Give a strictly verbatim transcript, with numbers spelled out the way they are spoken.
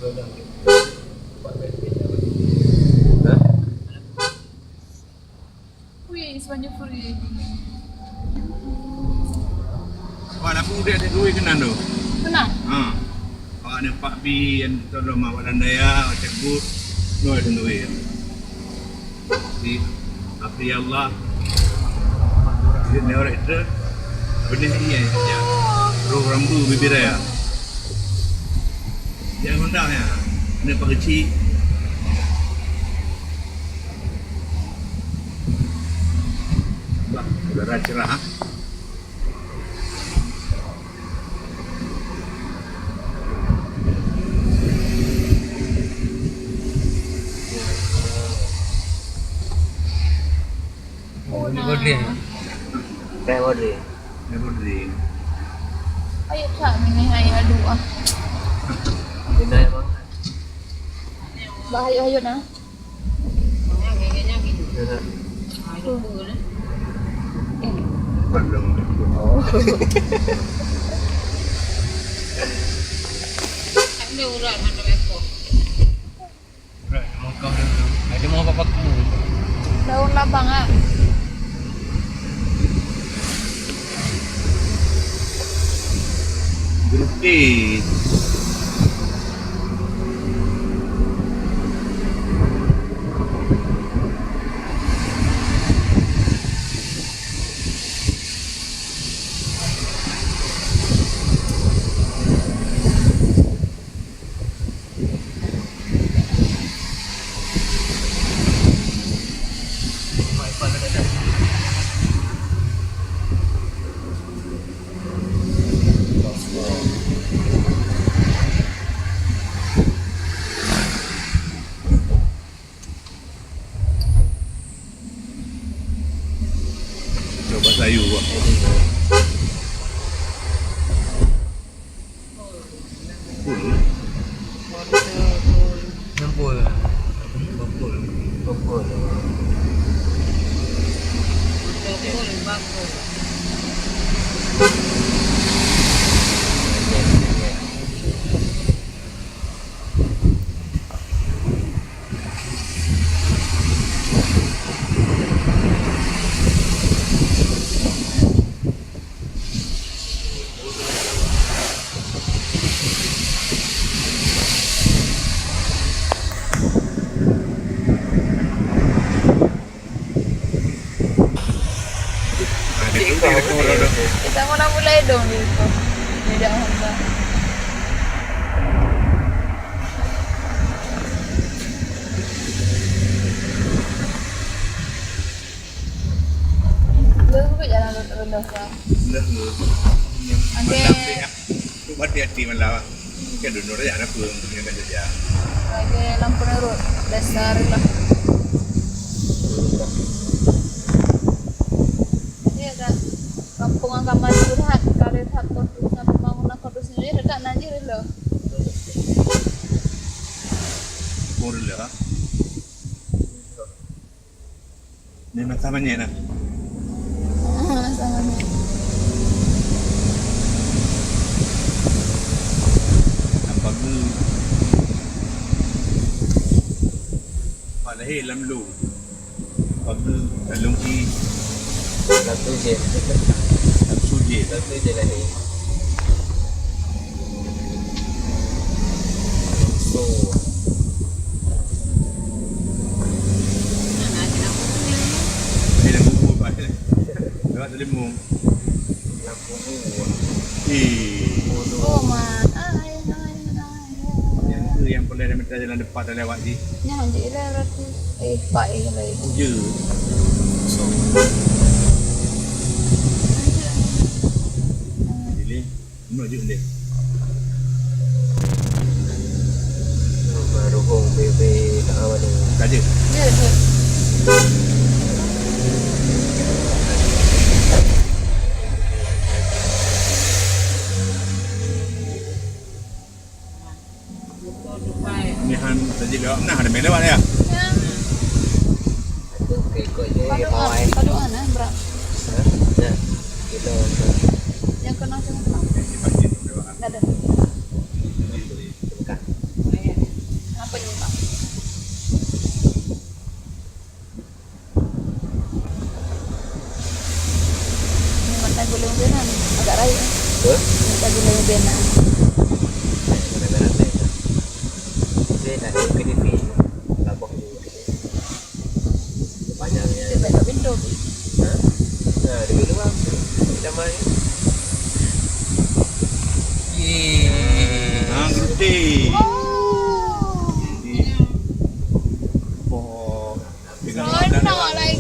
Wih, sebanyak free. Wah, lampu udah ada duit kena tu. Kena? Ha. Awak ni Pak Bi yang tolong awak landaya, awak cek but. Dua ada duit. Di api Allah. Di neurek itu. Benih iya ya. Roh rambu bibir ya. Jangan mentah ya. Ini pagi cik. Bah, udara cerah. Oh, nah. Bodri. Teh Bodri. Teh Bodri. Ayo tak minum air aduk ah. Minum air bangat. Bah, ayo, ayo nah. Urat, emang kau dah, ada mau apa-apa aku. Daun labang ah. Berhenti. Coba sayur, Wak. Enam puluh. Enam puluh. Enam puluh. Kita mau mulai dong di itu. Beda Honda. Leuh keu jalan rendah ka. Leuh, leuh. Okey. Malam ni, ya. Tu hati-hati malam. Kan dulu ya, ada pun punya kan dia. Okey, lampu merah. Dasar lah. Iya, Kak. Kampung agama curhat, kali that kondusnya pembangunan kondusnya, ya, dekat Najir loh. Kurla. Ni masa manyet nah. Ah, masa manyet. Apa ke? Pak lahir lam lu. Apa ke? Lam lu ki. Lam tu je. Lam tu je. Lam tu je lahir. Lam tu. Ni dah bubur, Pak. Lewat Selimung. Eh. Oh, man. Ai, ai, ai, ai. Nyang tu nyang peureulèe meter jalan depan dah lewat jih. Nyan jih lah berarti. Eh, Pak, eh, lah, eh. Ya. Jadi, menuju deh. Baru hong bebe tak awal ni. Tadi. Ya, ya. Ni han tadi lewat nah, ada main lewat ya. Ya. Paduan, paduan, eh, berat. Hah? Ya. Kita. Yang kena cuma kena. Ini pasti lewat. Enggak ada. Ini boleh. Bukan. Agak rayeuk. Apa? Minta gula bena. Kadang-kadang saya tak. Saya tak ada kediri. Laboh dulu. Panjangnya. Saya tak pintu. Ha? Ha, dulu luar. Kita main. Ah, geruti. Oh. Seronok lah